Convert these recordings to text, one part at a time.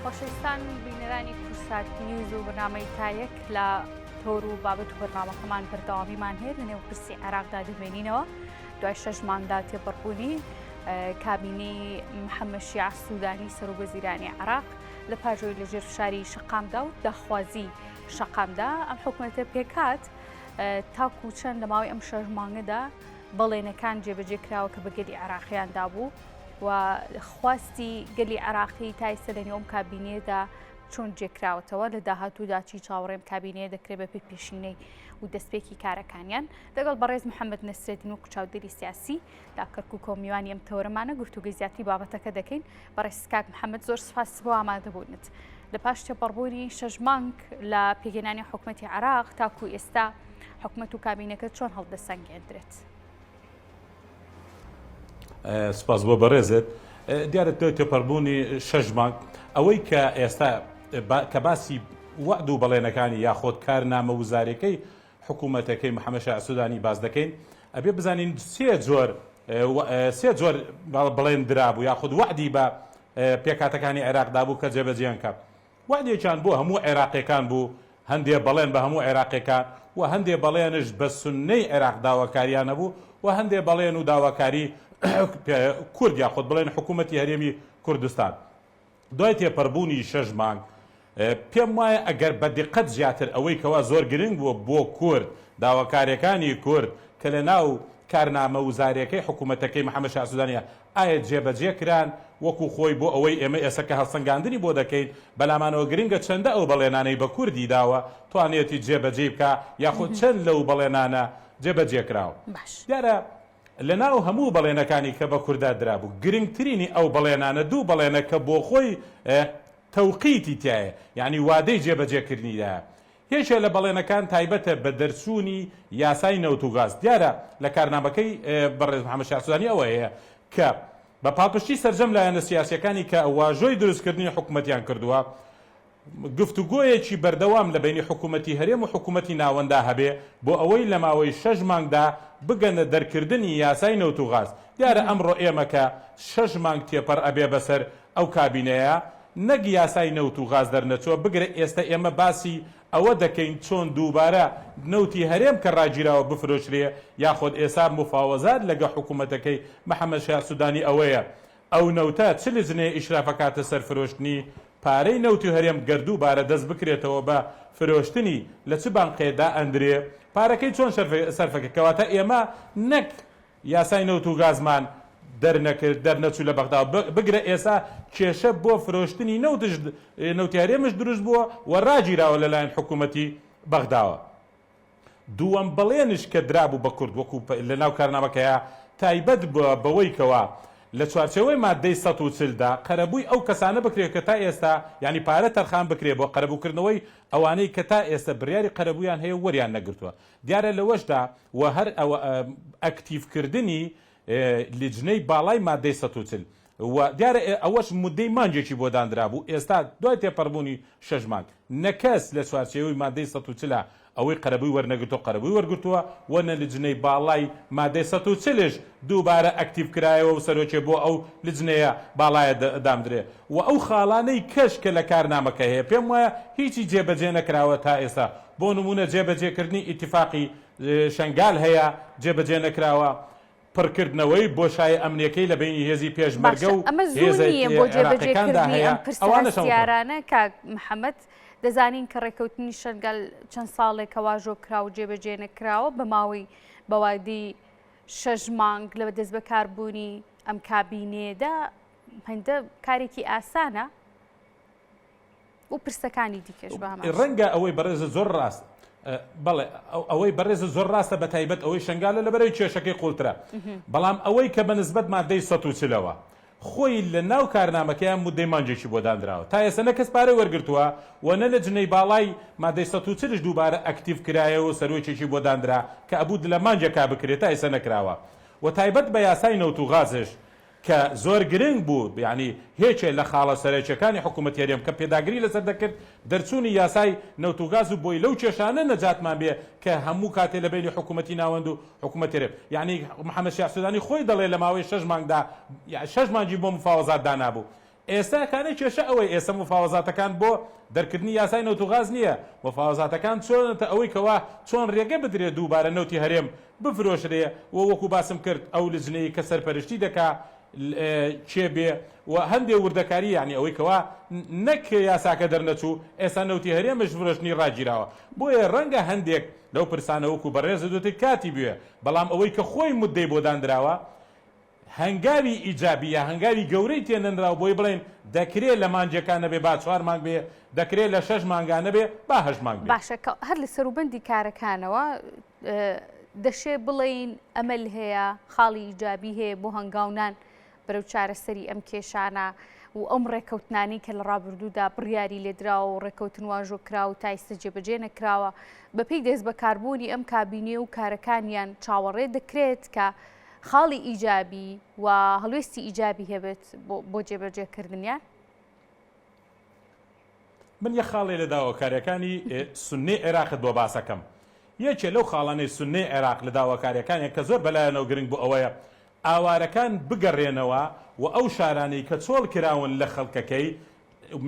خۆشەویستان بینەرانی کوردسات نیوز و بەرنامەی تایەک لە تۆر و بابەت و بەرنامەکەمان بەردەوامیمان هەیە لە نێو پرسی عێراقدا دەمێنینەوە دوای شەش مانگدا تێپەڕبوونی کابینەی محەممەد شیعە سوودانی سەرۆک وەزیرانی عێراق لە پاژۆی لەژێر فشاری شەقامدا و داخوازی شەقامدا ئەم حکوومەتە پێکات تاکو چەند لە ماوەی ئەم شەش مانگەدا بەڵێنەکان جێبەجێ کراوە کە بە گەلی عێراقیان دابوو و خواستی گەلی عێراقی تا ئێستا لە نێو ئەم کابینەیەدا چۆن جێکراوەتەوە لە داهاتوودا چی چاوەڕێم کابینەیە دەکرێت بە پێی پێشینەی و دەستپێکی کارەکانیان لەگەڵ بەڕێز محەممەد نەسرەدین و چاودێری سیاسی لە کەرکووکەوە میوانی ئەم تەوەرەمانە گفتوگەی زیاتری بابەتەکە دەکەین بەڕێز کاک محەممەد زۆر سپاس بۆ ئامادەبوونت لە پاش تێپەڕبوونی شەش مانگ لە پێکهێنانی حکومەتی عێراق تاکو ئێستا حکومەت و کابینەکە چۆن هەڵدەسەنگێندرێت؟ سپاس بۆ بەڕێزت دیارە دوای تێپەڕبوونی شەش مانگ ئەوەی کە ئێستا کە باسی وەعد و بەڵێنەکانی یاخۆد کارنامە وزارەکەی حکوومەتەکەی محەممەد شیاع سوودانی باس دەکەین ئەبێ بزانین سێ جۆر سێ جۆر بەڵێن درابوو یاخود وەعدی بە پێکهاتەکانی عێراق دابوو کە جێبەجێیان کە وەعدێکیان بۆ هەموو عێراقیەکان بوو، هەندێ بەڵێن بە هەموو عێراقیەکان و هەندێ بەڵێنش بە سوننەی عێراق داواکاریان هەبوو و هەندێ بەڵێن و داواکاری کورد یاخود بڵێن حکوومەتی هەرێمی کوردستان. دوای تێپەربوونی شەش مانگ پێم وایە ئەگەر بە دیقەت زیاتر ئەوەی کەوا زۆر گرنگ بووە بۆ کورد داواکاریەکانی کورد کە لە ناو کارنامە وزاریەکەی حکوومەتەکەی محەمەد شیاع سودانیە ئایا جێبەجێ کران وەکو خۆی بۆ ئەوەی ئێمە ئێستا کە هەڵسەنگاندنی بۆ دەکەین بەلامانەوە گرنگە چەندە ئەو بەڵێنانەی بە کوردی داوە توانیەتی جێبەجێی بکا یاخود چەند لەو بەڵێنانە جێبەجێ کراوە باش. دیارە لەناو هەموو بەڵێنەکانی کە بە کوردا درابوو گرنگترینی ئەو بەڵێنانە دوو بەڵێنە کە بۆخۆی تەوقیتی تیایە یانی وادەی جێبەجێ کردنی دایە یەکێ لە بەڵێنەکان تایبەتە بە دەرچوونی یاسای نەوت و گاز، دیارە لە کارنامەکەی بەڕێز محەمەد شیاع سودانی ئەوە هەیە کە بە پاڵپشتی سەرجەم لایەنە سیاسییەکانی کە واژۆی دروستکردنی حکومەتیان کردووە، گفتوگۆیەکی بەردەوام لە بەینی حکومەتی هەرێم و حکومەتی ناوەندا هەبێ بۆ ئەوەی لە ماوەی شەش مانگدا بگەنە دەرکردنی یاسای نەوت و غاز. دیارە ئەمڕۆ ئێمە کە شەش مانگ تێپەڕ ئەبێ بەسەر ئەو کابینەیە نەک یاسای نەوت و غاز دەرنەچووە، بگرە ئێستە ئێمە باسی ئەوە دەکەین چۆن دووبارە نەوتی هەرێم کە ڕاگیراوە بفرۆشرێ، یاخۆد ئێسا مفاوەزات لەگە حکومەتەکەی محەمەد شیاع سودانی ئەوەیە ئەو نەوتە چ لجنەیە ئیشراف ئەکاتە سەر فرۆشتنی پارەی نەوتی هەرێم گەر دووبارە دەست بکرێتەوە بە فرۆشتنی لە چ بانقێ دائەندرێ پارەکەی چۆن سەرفەکرێ کەواتە ئێمە نەک یاسای نەوت و گازمان دەرنەکرد، دەرنەچوو لە بەغداوە، بگرە ئێستا کێشە بۆ فرۆشتنی نەوتش نەوتی هەرێمش دروست بووە و ڕاگیراوە لەلایەن حکوومەتی بەغداوە. دووەم بەڵێنیش کە درابوو بە کورد وەکوو لەناو کارنامەکەیا تایبەت بووە بەوەی کەوا لە چوارچێوەی ماددەی 140 دا قەرەبووی ئەو کەسانە بکرێت کە تا ئێستا یانی پارە تەرخان بکرێت بۆ قەرەبووکردنەوەی ئەوانەی کە تا ئێستا بڕیاری قەرەبوویان هەیە و وەریان نەگرتووە. دیارە لەوەشدا و هەر ئەوە ئەکتیڤ کردنی لیجنەی باڵای مادەی 140 و دیارە ئەوەش مودەی مانگێکی بۆ داندرابوو ئێستا دوای تێپەڕبوونی شەش مانگ نە کەس لە چوارچێوەی مادەی 140 ا ئەوەی قەرەبووی وەرنەگرتووە قەرەبووی وەرگرتووە و نە لجنەی باڵای مادەی 140 یش دووبارە ئەکتیڤ کرایەوە و سەرۆکێ بۆ ئەو لجنەیە باڵایە دامدرێ و ئەو خاڵانەی کەش کە لە کارنامەکە هەیە پێم وایە هیچی جێبەجێ نەکراوە تا ئێستا بۆ نموونە جێبەجێکردنی ئیتیفاقی شەنگال هەیە جێبەجێ نەکراوە، پڕکردنەوەی بۆشایە ئەمنیەکەی لە بەینی هێزی پێشمەرگە باشە و ئەمە زوو هێزە نییە بۆ عێراقیەکاندا جێبەجێکردنی هەیە ئەم پرسە ئەوانەش هەموو پڕ. هەستیارانە کاک محەمەد دەزانین کە ڕێکەوتنی شەنگال چەند ساڵێکە واژۆ کرا و جێبەجێ نەکراوە بە ماوەی بەوادی شەش مانگ لە دەستبەکاربوونی ئەم کابینەیەدا هەندە کارێکی ئاسانە و پرسەکانی دیکەش بە هەمان شێوە. ڕەنگە ئەوەی بەڕێزت زۆر ڕاست بەڵێ ئەوەی بەڕێزت زۆر ڕاستە بە تایبەت ئەوەی شەنگالە لەبەرەوەی کێشەکەی قوڵترە بەڵام ئەوەی کە بە نسبەت مادەی 140 ەوە خۆی لە ناو کارنامەکەیان مودەی مانگێکی بۆ دانراوە تا ئێستا نە کەس پارەی وەرگرتووە و نە لجنەی باڵای مادەی 140 ش دووبارە ئەکتیڤ کرایەوە و سەرۆکێکی بۆ دانرا کە ئەبوو لە مانگێکا بکرێت تا ئێستا نەکراوە و تایبەت بە یاسای نەوت و غازش کە زۆر گرنگ بوو، یانی یەکێ لە خاڵە سەرەکیەکانی حکوومەتی هەرێم کە پێداگری لەسەر دەکرد دەرچوونی یاسای نەوت و گاز و بۆی لەو کێشانە نەجاتمان بێ کە هەموو کاتێ لە بەینی حکوومەتی ناوەند و حکوومەتی هەرێم یانی محەمەد شیاع سودانی خۆی دەڵێ لە ماوەی شەش مانگدا شەش مانگی بۆ مفاوەزات دانابوو. ئێستا کانە کێشە ئەوەی ئێستا مفاوەزاتەکان بۆ دەرکردنی یاسای نەوت و غاز نییە، مفاوەزاتەکان چۆنەتە ئەوەی کەوا چۆن رێگە بدرێ دووبارە نەوتی هەرێم بفرۆشرێ و وەکو باسم کرد ئەو لجنەی کە سەرپەرشتی دەکا کێ بێ و هەندێ وردەکاری یانی ئەوەی کەوا نەک یاساکە دەرنەچوو ئێستا نەوتی هەرێمش فرۆشتنی ڕاگیراوە بۆیە ڕەنگە هەندێک لەو پرسانە وەکو بەڕێزت وتت کاتی بوێ بەڵام ئەوەی کە خۆی موددەی بۆ داندراوە هەنگاوی ئیجابی یا هەنگاوی گەورەی تێ نەنراوە بۆی بڵێین دەکرێ لە مانگێکا نەبێ با چوار مانگ بێ دەکرێ لە شەش مانگا نەبێ با هەشت مانگ بێ. باشە کە هەر لە سەروبەندی کارەکانەوە دەشێ بڵێین ئەمەل هەیە، خاڵی ئیجابی هەیە بۆ هەنگاونان بەرەو چارەسەری ئەم کێشانە و ئەم ڕێکەوتنانەی کە لە ڕابردوودا بڕیاری لێدراوە و ڕێکەوتن واژۆ کراوە و تا ئیستە جێبەجێ نەکراوە، بەپێی دەستبەکاربوونی ئەم کابینەیە و کارەکانیان چاوەڕێ دەکرێت کە خاڵی ئیجابی و هەڵوێستی ئیجابی هەبێت بۆ جێبەجێکردنیان؟ من یەک خاڵێ لە داواکاریەکانی سوننەی عێراقت بۆ باسەکەم. یەکێ لەو خاڵانەی سوننەی عێراق لە داواکاریەکانیان کە زۆر بەلایانەوە گرنگ بوو ئەوەیە ئاوارەکان بگەڕێنەوە و ئەو شارانەی کە چۆڵ کراون لە خەڵکەکەی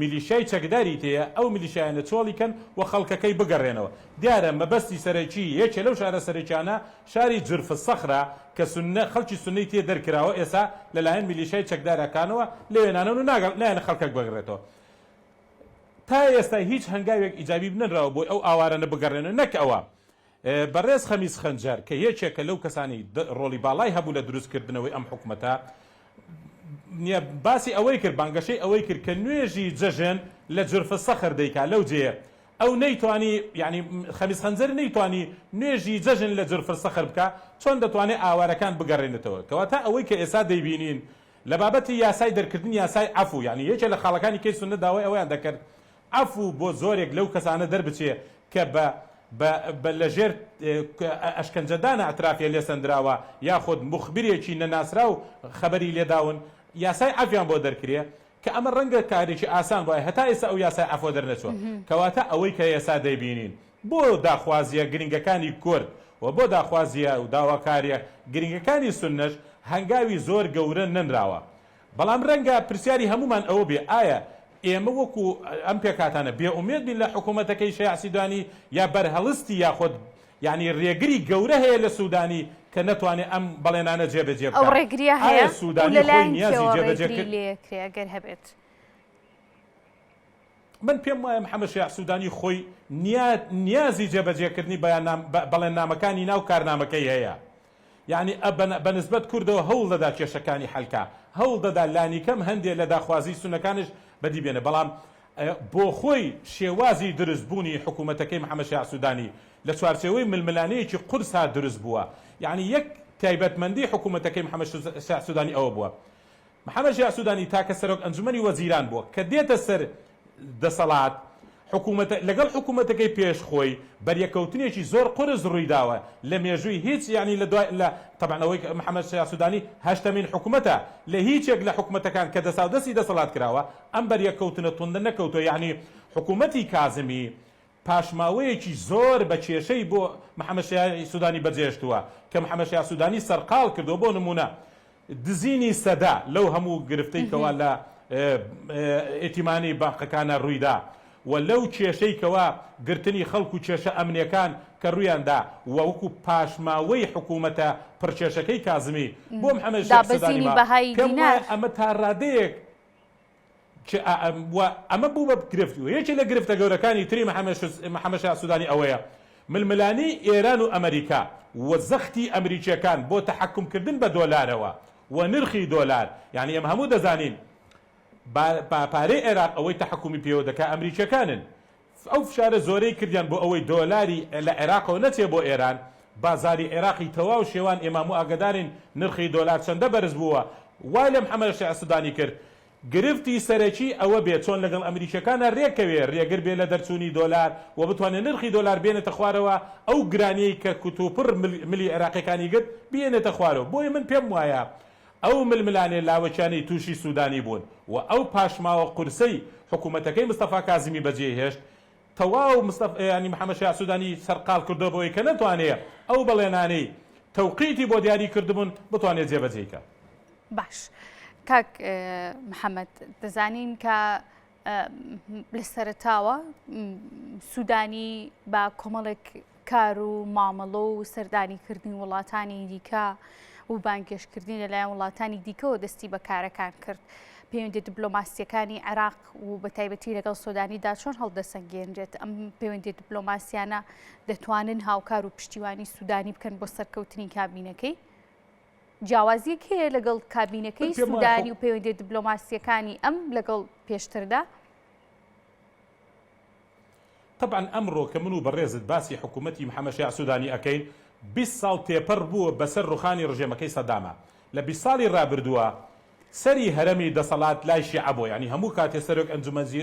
میلیشیای چەکداری تێیە ئەو میلیشیایانە چۆڵی کەن و خەڵکەکەی بگەڕێنەوە. دیارە مەبەستی سەرەکی یەکێ لەو شارە سەرەکیانە شاری جرف الصخرە کە سوننە خەڵکی سوننەی تێ دەرکراوە ئێسا لەلایەن میلیشیای چەکدارەکانەوە لەوێ نانەن و نایەن خەڵکەک بگەڕێتەوە. تا ئێستا هیچ هەنگاوێک ئیجابی نەنراوە بۆی ئەو ئاوارانە بگەڕێنەوە نەک ئەوە بەڕێز خەمیس خەنجەر کە یەکێکە لەو کەسانەی ڕۆڵی باڵای هەبوو لە دروستکردنەوەی ئەم حکومەتە نیە باسی ئەوەی کرد بانگەشەی ئەوەی کرد کە نوێژی جەژن لە جرف سەخر دەیکا لەو جێیە ئەو نەیتوانی یعنی خەمیس خەنجەر نەیتوانی نوێژی جەژن لە جرف سەخر بکا چۆن دەتوانێت ئاوارەکان بگەڕێنێتەوە کەواتە ئەوەی کە ئێستا دەیبینین لە بابەتی یاسای دەرکردنی یاسای عەفو یانی یەکێ لە خاڵەکانی کەی سوننە داوای ئەوەیان دەکرد عەفو بۆ زۆرێک لەو کەسانە دەربچێ کە بە بە بە لە ژێر ئەشکەنجەدانە ئەترافیە لێ سەندراوە یاخود موخبرێکی نەناسراو خەبەری لێ داون یاسای عەفیان بۆ دەرکرێ کە ئەمە ڕەنگە کارێکی ئاسان بوایە هەتا ئێستا ئەو یاسای عەفوە دەرنەچووە کەواتە ئەوەی کە ئێستا دەیبینین بۆ داخوازییە گرنگەکانی کورد و بۆ داخوازییە و داواکارییە گرنگەکانی سوننەش هەنگاوی زۆر گەورە نەنراوە. بەڵام رەنگە پرسیاری هەموومان ئەوە بێ ئایا ئێمە وەکو ئەم پێکهاتانە بێ ئومێد بین لە حکوومەتەکەی شەیاع سیدانی یا بەرهەڵستی یاخود یانی رێگری گەورە هەیە لە سوودانی کە نەتوانێ ئەم بەڵێنانە جێبەجێ ئەو بکات؟ رێگرییە ئایا هەیە و سوودانی خۆی لەلایەن نیازی کێوە جێبەجێ رێگری کرد؟ لێکرێ ئەگەر هەبێت؟ من پێم وایە محەمەد شیاع سودانی خۆی نیازی جێبەجێکردنی بەڵێننامەکانی ناو کارنامەکەی هەیە. یانی بە نسبەت کوردەوە هەوڵ دەدا کێشەکانی حەل کا، هەوڵ دەدا لانیکەم هەندێ لە داخوازیی سوننەکانیش بەدی بێنێ، بەڵام بۆ خۆی شێوازی دروست بوونی حکوومەتەکەی محەمەد شیاع سودانی لە چوارچێوەی ململانێیەکی قورسا دروست بووە. یانی یەک تایبەتمەندی حکوومەتەکەی محەمەد شیاع سودانی ئەوە بووە محەمەد شیاع سودانی تاکە سەرۆک ئەنجومەنی وەزیران بووە کە دێتە سەر دەسەڵات، حکومەتە لەگەڵ حکومەتەکەی پێش خۆی بەریەککەوتنێکی زۆر قورس ڕوویداوە لە مێژووی هیچ یانی لە دوای لە تەبعەن ئەوەی کە محەمەد شیاع سودانی هەشتەمین حکومەتە لە هیچێک لە حکومەتەکان کە دەساودەستی دەسەڵات کراوە ئەم بەریەککەوتنە توندە نەکەوتووە یانی حکومەتی کازمی پاشماوەیەکی زۆر بە کێشەی بۆ محەمەد شیاع سودانی بەجێهێشتووە کە محەمەد شیاع سودانی سەرقاڵ کردووە بۆ نموونە دزینی سەدە لەو هەموو گرفتەی کەوا لە ئیتیمانی بانقەکانا ڕوویدا و لەو کێشەی کەوا گرتنی خەڵک و کێشە ئەمنیەکان کە ڕوویان دا و وەکو پاشماوەی حکوومەتە پڕکێشەکەی کازمی بۆ محەمەد شیاع سودانی دابەزینی ما بەهای پێم وایە دینار. ئەمە تا ڕادەیەک و ئەمە بوو بە گرفت و یەکێ لە گرفتە گەورەکانی تری محەمەد شیاع سودانی ئەوەیە ململانێی ئێران و ئەمریکا و زەختی ئەمریکیەکان بۆ تەحەکوم کردن بە دۆلارەوە و نرخی دۆلار یانی ئێمە هەموو دەزانین با پارەی عێراق ئەوەی تەحەکومی پێوە دەکا ئەمریکیەکانن ئەو فشارە زۆرەی کردیان بۆ ئەوەی دۆلاری لە عێراقەوە نەچێ بۆ ئێران، بازاری عێراقی تەواو شێوان ئێمە هەموو ئاگەدارین نرخی دۆلار چەندە بەرز بووە وای لە محەمەد شیاع سودانی کرد گرفتی سەرەکی ئەوە بێ چۆن لەگەڵ ئەمریکیەکانا رێکەوێ رێگر بێ لە دەرچوونی دۆلار و بتوانێ نرخی دۆلار بێنێتە خوارەوە ئەو گرانیەی کە کوتوپڕ ملی عێراقیەکانی گرت بیێنێتە خوارەوە بۆیە من پێم وایە ئەو ململانێ لاوەکیانەی تووشی سوودانی بوون و ئەو پاشماوە قورسەی حکوومەتەکەی مستەفا کازمی بەجێی هێشت، تەواو مستەف یانی محەمەد شیاع سوودانی سەرقاڵ کردووە بەوەی کە نەتوانێ ئەو بەڵێنانەی تەوقیتی بۆ دیاری کردبوون بتوانێ جێبەجێی کا. باش. کاک محەممەد دەزانین کە لە سەرەتاوە سوودانی بە کۆمەڵێک کار و مامەڵە و سەردانیکردنی وڵاتانی دیکە و بانگێشتکردنی لەلایەن وڵاتانی دیکەوە دەستی بە کارەکان کرد. پەیوەندی دیپلۆماسیەکانی عێراق و بە تایبەتی لەگەڵ سۆدانیدا چۆن هەڵدەسەنگێنرێت؟ ئەم پەیوەندی دیپلۆماسیانە دەتوانن هاوکار و پشتیوانی سوودانی بکەن بۆ سەرکەوتنی کابینەکەی؟ جیاوازیەک هەیە لەگەڵ کابینەکەی سوودانی و پەیوەندی دیپلۆماسیەکانی ئەم لەگەڵ پێشتردا؟ تەبعەن ئەمڕۆ کە من و بەڕێزت باسی حکوومەتی محەمەد شیاع سوودانی ئەکەین، 20 ساڵ تێپەڕ بووە بەسەر ڕوخانی ڕژێمەکەی سەداما. لە 20 ساڵی ڕابردووە سەری هەرەمی دەسەڵات لای شیعە بووە، یانی هەموو کاتێ سەرۆک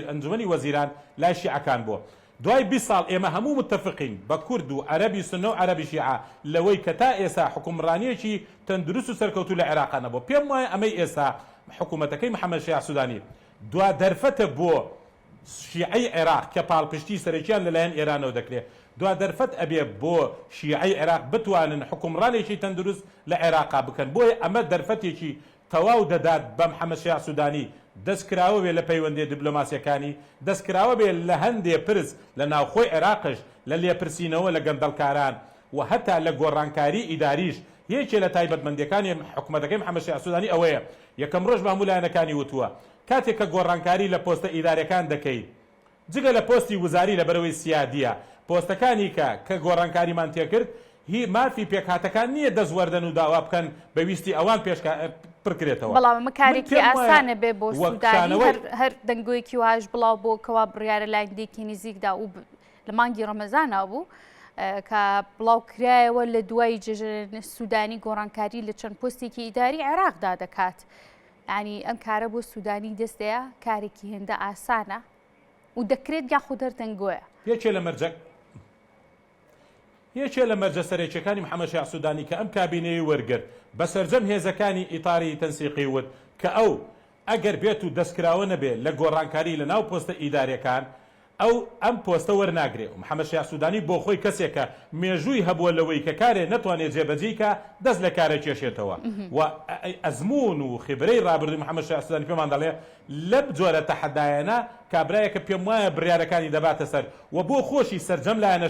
ئەنجومەنی وەزیران لای شیعەکان بووە. دوای 20 ساڵ ئێمە هەموو متەفقین بە کورد و عەرەبی سوننە و عەرەبی شیعە لەوەی کە تا ئێستا حوکمڕانییەکی تەندروست و سەرکەوتوو لە عێراقا نەبووە. پێم وایە ئەمەی ئێستا حکوومەتەکەی محەمەد شیاع سوودانی دوا دەرفەتە بۆ شیعەی عێراق کە پاڵپشتی سەرەکیان لەلایەن ئێرانەوە دەکرێ، دوا دەرفەت ئەبێ بۆ شیعەی عێراق بتوانن حوکمڕانێکی تەندروست لە عێراقا بکەن، بۆیە ئەمە دەرفەتێکی تەواو دەدات بە محەمەد شیاع سودانی دەست کراوە بێ لە پەیوەندیە دیبلۆماسیەکانی، دەست کراوە بێ لە هەندێ پرس لە ناوخۆی عێراقش لە لێپرسینەوە لە گەندەڵکاران و هەتا لە گۆڕانکاری ئیداریش، یەکێ لە تایبەتمەندیەکانی حکومەتەکەی محەمەد شیاع سودانی ئەوەیە یەکەم ڕۆژ بە هەموو لایەنەکانی وتووە کاتێک کە گۆڕانکاری لە پۆستە ئیداریەکان دەکەیت جگە لە پۆستی وزاری لەبەرئەوەی سیادیە پۆستەکانی کە کە گۆڕانکاریمان تێکرد هی مافی پێکهاتەکان نیە دەست وەردەن و داوا بکەن بە ویستی ئەوان پێشکا پرکرێتەوە بەڵام ئەمە من کارێکی پێم وایە ئاسانە بێ بۆ وە سودانی کشانەوەی. هەر هەر دەنگۆیەکی وهاش بڵاو بۆ کەوا بڕیارە لایندێکی نزیکدا و لە مانگی ڕەمەزانا بوو کە بڵاو کرایەوە لە دوای جەژن سودانی گۆڕانکاری لە چەند پۆستێکی ئیداری عێراقدا دەکات. یانی ئەم کارە بۆ سودانی دەستەیە کارێکی هێندە ئاسانە و دەکرێت یاخود هەر دەنگۆیە؟ یەکێ لە مەرجە یەکێ لە مەرجە سەرەکیەکانی محەمەد شیاع سودانی کە ئەم کابینەیەی وەرگرت بە سەرجەم هێزەکانی ئیتاری تەنسیقی وت کە ئەو ئەگەر بێت و دەستکراوە نەبێ لە گۆڕانکاری لە ناو پۆستە ئیداریەکان ئەو ئەم پۆستە وەرناگرێ و محەمەد شیاع سودانی بۆ خۆی کەسێکە مێژووی هەبووە لەوەی کە کارێ نەتوانێ جێبەجێی کا دەست لە کارە کێشێتەوە و ئەزموون و خیبرەی ڕابردووی محەمەد شیاع سودانی پێمان دەڵێ لەم جۆرە تەحەدایانە کابرایەکە پێموایە بڕیارەکانی دەباتە سەر و بۆ خۆشی سەرجەم لایەنە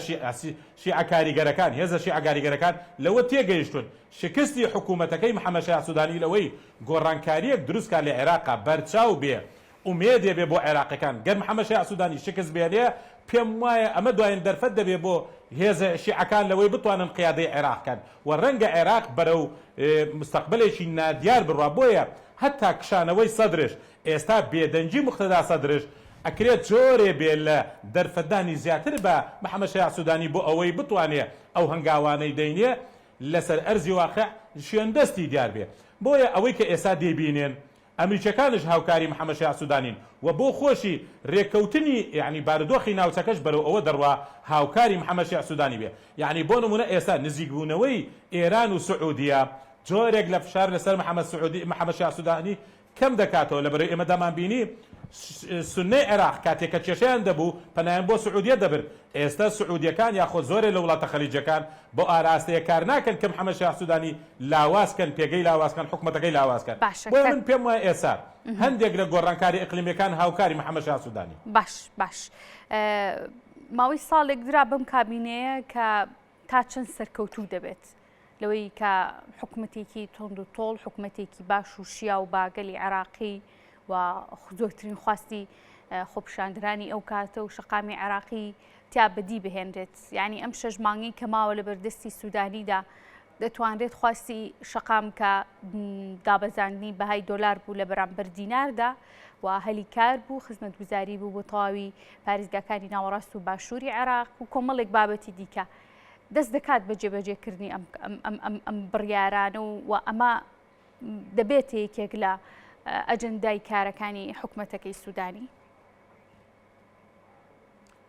شیعە کاریگەرەکان هێزە شیعە کاریگەرەکان لەوە تێگەیشتوون شکستی حکوومەتەکەی محەمەد شیاع سودانی لەوەی گۆڕانکارییەک دروست کا لە عێراقا بەرچاو بێ ئومێدێ بێ بۆ عێراقیەکان گەر محەمەد شیاع سودانی شکست بێنێ پێم وایە ئەمە دواین دەرفەت دەبێ بۆ هێزە شیعەکان لەوەی بتوانن قیادەی عێراق کەن و رەنگە عێراق بەرەو مستەقبەلێکی نادیار بڕوا بۆیە هەتا کشانەوەی سەدرش ئێستا بێدەنگی موقتەدا سەدرش ئەکرێ جۆرێ بێ لە دەرفەتدانی زیاتر بە محەمەد شیاع سودانی بۆ ئەوەی بتوانێ ئەو هەنگاوانەی دەینێ لەسەر ئەرزی واقع شوێندەستی دیار بێ بۆیە ئەوەی کە ئێستا دەیبینێن ئەمریکیەکانش هاوکاری محەمەد شیاع سودانین و بۆ خۆشی رێککەوتنی یەعنی بارودۆخی ناوچەکەش بەرەو ئەوە دەڕوا هاوکاری محەمەد شیاع سودانی بێ یەعنی بۆ نمونە ئێستا نزیکبوونەوەی ئێران و سعودیە جۆرێک لە فشار لەسەر محەمەد سعودی محەمەد شیاع سودانی کەم دەکاتەوە لەبەرەی ئێمە دەمانبینی سوننەی عێراق کاتێک کە کێشەیان دەبوو پەنایان بۆ سعودیە دەبرد ئێستا سعودیەکان یاخۆ زۆرێ لە وڵاتە خەلیجەکان بەو ئاراستەیە کار ناکەن کە محەمەد شیاع سودانی لاواز کەن پێگەی لاواز کەن حکومەتەکەی لاواز کەن باشە بۆیە کاک من پێم وایە ئێستا هەندێک لە گۆڕانکاری ئیقلیمیەکان هاوکاری محەمەد شیاع سودانی. باش باش ماوەی ساڵێک درا بەم کابینەیە کە تا چەند سەرکەوتوو دەبێت لەوەی کە حکومەتێکی تۆند و تۆڵ حکومەتێکی باش و شیا و باگەلی عێراقی و زۆرترین خواستی خۆپیشاندرانی ئەو کاتە و شەقامی عێراقی تیا بەدی بهێنرێت یعنی ئەم شەش مانگی کە ماوە لە بەردەستی سوودانیدا دەتوانرێت خواستی شەقام کە دابەزاندنی بەهای دۆلار بوو لە بەرامبەر دیناردا و هەلی کار بوو خزمەتگوزاری بوو بۆ تەواوی پارێزگاکانی ناوەڕاست و باشووری عێراق و کۆمەڵێک بابەتی دیکە دەست دەکات بە جێبەجێکردنی ئەم بڕیارانە و ئەمە دەبێتە یەکێک لە ئەجندای کارەکانی حکومەتەکەی سوودانی.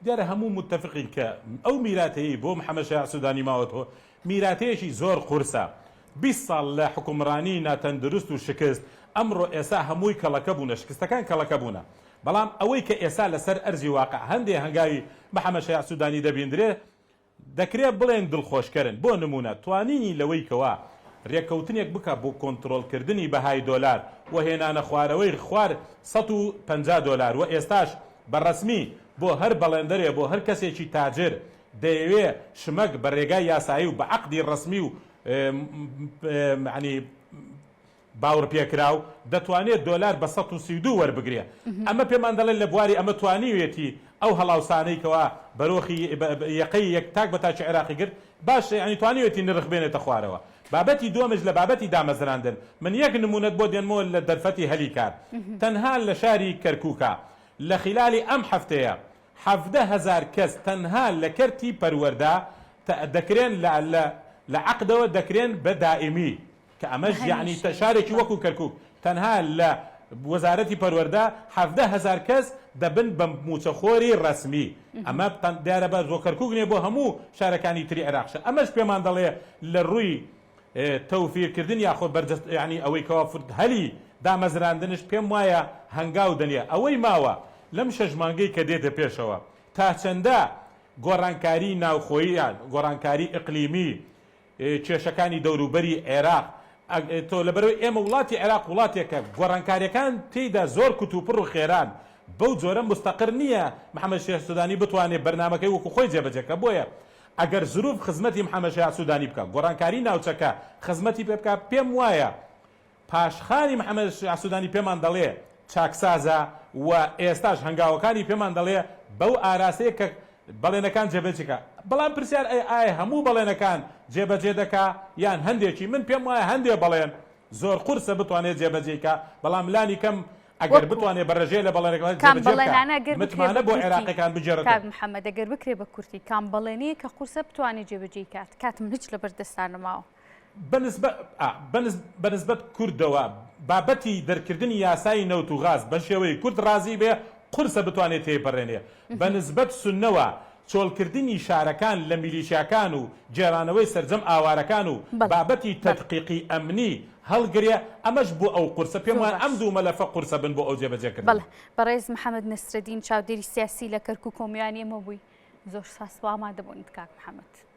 دیارە هەموو متفقین کە ئەو میراتەیەی بۆ محەمەد شیاع سودانی ماوەتەوە میراتەیەکی زۆر قورسە، 20 ساڵ لە حوکمڕانی ناتەندروست و شکست، ئەمڕۆ ئێستا هەمووی کەڵەکە بوونە، شکستەکان کەڵەکە بوونە، بەڵام ئەوەی کە ئێستا لەسەر ئەرزی واقع هەندێ هەنگاوی محەمەد شیاع سودانی دەبیندرێ، دەکرێ بڵێین دڵخۆشکەرن، بۆ نموونە توانینی لەوەی کەوا. رێککەوتنێک بکا بۆ کۆنترۆڵکردنی بەهای دۆلار و هێنانەخوارەوەی خوار 150 دۆلار و ئێستاش بە رەسمی بۆ هەر بەڵێندەرێ بۆ هەر کەسێکی تاجر دەیەوێ شمەک بە رێگای یاسایی و بە عەقدی رەسمی و یانی باوڕپێکراو دەتوانێت دۆلار بە 132 وەربگرێ. ئەمە پێمان دەڵێت لە بواری ئەمە توانیوێتی ئەو هەڵاوسانەی کەوا بەرۆخی یەقەی یەک تاک بە تاکی عێراقی گرت باش یانی توانیوێتی نرخ بێنێتە خوارەوە. بابەتی دووەمش لە بابەتی دامەزراندن من یەک نموونەت بۆ دێنمەوە لە دەرفەتی هەلی کار تەنها لە شاری کەرکووکا لە خیلالی ئەم هەفتەیە 17,000 کەس تەنها لە کەرتی پەروەردە دەکرێن لە لە عەقدەوە دەکرێن بە دائیمی. کە ئەمەش یەعنی شارێکی وەکو کەرکوک تەنها لە وەزارەتی پەروەردە 17,000 کەس دەبن بە مووچەخۆری ڕەسمی ئەمە دیارە بە بۆ کەرکوک نیە بۆ هەموو شارەکانی تری عێراقشە ئەمەش پێمان دەڵێ لە ڕووی تەوفیرکردن یاخۆ بەرجەست یعنی ئەوەی کەوا فرد هەلی دامەزراندنش پێم وایە هەنگاو دەنێ ئەوەی ماوە لەم شەش مانگەی کە دێتە پێشەوە تا چەندە گۆڕانکاری ناوخۆیی یان گۆڕانکاری ئیقلیمی کێشەکانی دەوروبەری عێراق تۆ لەبەرئەوەی ئێمە وڵاتی عێراق وڵاتێکە گۆڕانکاریەکان تێیدا زۆر کوتوپڕ و خێران بەو جۆرە موستەقر نییە محەمەد شیاع سودانی بتوانێ بەرنامەکەی وەکو خۆی جێبەجێ بکا بۆیە ئەگەر زروف خزمەتی محەمەد شیاع سودانی بکا گۆڕانکاری ناوچەکە خزمەتی پێ بکا پێم وایە پاشخانی محەمەد شیاع سودانی پێمان دەڵێ چاکسازە و ئێستاش هەنگاوەکانی پێمان دەڵێ بەو ئاراستەیە کە بەڵێنەکان جێبەجێ کا. بەڵام پرسیار ئەی ئایا هەموو بەڵێنەکان جێبەجێ دەکا یان هەندێکی؟ من پێم وایە هەندێ بەڵێن زۆر قورسە بتوانێ جێبەجێی کا، بەڵام لانی کەم ئەگەر وەکو بتوانێ بە ڕێژەیە لە بەڵێنەکان کام جێبەجێ بکا بەڵێنانە ئەگەر بکرێ متمانە بە بۆ کورتی عێراقیەکان بگێڕێتەوە. کاک محەمەد ئەگەر بکرێ بە کورتی کام بەڵێنەیە کە قورسە بتوانێ جێبەجێی کات؟ کاتم هیچ لەبەر دەستا نەماوە. بە نسبەت کوردەوە بابەتی دەرکردنی یاسای نەوت و غاز بە شێوەی کورد ڕازی بێ قورسە بتوانێ تێیپەڕێنێ. بە نسبەت سوننەوە چۆڵکردنی شارەکان لە میلیشیاکان و گێڕانەوەی سەرجەم ئاوارەکان و بەڵێ بابەتی بەڵێ. تەدقیقی ئەمنی هەڵگرێ ئەمەش بۆ ئەو قورسە. پێم زۆر وایە ئەم باش. دوو مەلەفە قورسە بن بۆ ئەو بەڵێ جێبەجێکردنی. بەڕێز محەمەد نەسرەدین چاودێری سیاسی لە کەرکووکەوە میوانی ئێمە بووی. زۆر سپاس بۆ ئامادەبوونت کاک محەمەد.